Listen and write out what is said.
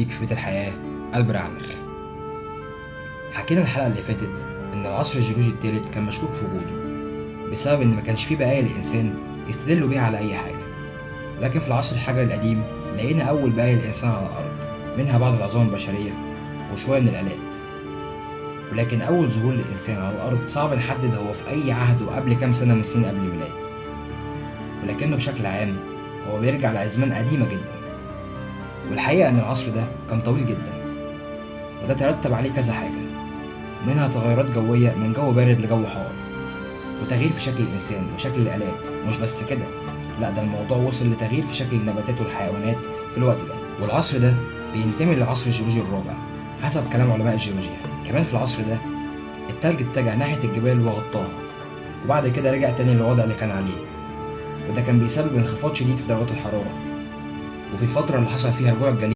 بيك في بيت الحياة البرعمخ. حكينا الحلقة اللي فاتت إن العصر الجيولوجي الثالث كان مشكوك في وجوده بسبب إن ما كانش فيه بقايا للإنسان يستدلوا بيها على أي حاجة، ولكن في العصر الحجري القديم لقينا أول بقايا الإنسان على الأرض، منها بعض العظام البشرية وشوية من الآلات. ولكن أول ظهور للإنسان على الأرض صعب نحدد هو في أي عهد وقبل كام سنة من سنين قبل الميلاد، ولكنه بشكل عام هو بيرجع لأزمان قديمة جدا. والحقيقة إن العصر ده كان طويل جدا، وده ترتب عليه كذا حاجة، منها تغيرات جوية من جو بارد لجو حار، وتغيير في شكل الإنسان وشكل الآلات. مش بس كده، لا ده الموضوع وصل لتغيير في شكل النباتات والحيوانات في الوقت ده. والعصر ده بينتمي للعصر الجيولوجي الرابع حسب كلام علماء الجيولوجيا. كمان في العصر ده التلج اتجه ناحية الجبال وغطاها، وبعد كده رجع تاني للوضع اللي كان عليه، وده كان بيسبب انخفاض شديد في درجات الحرارة. وفي الفترة اللي حصل فيها رجوع الجليد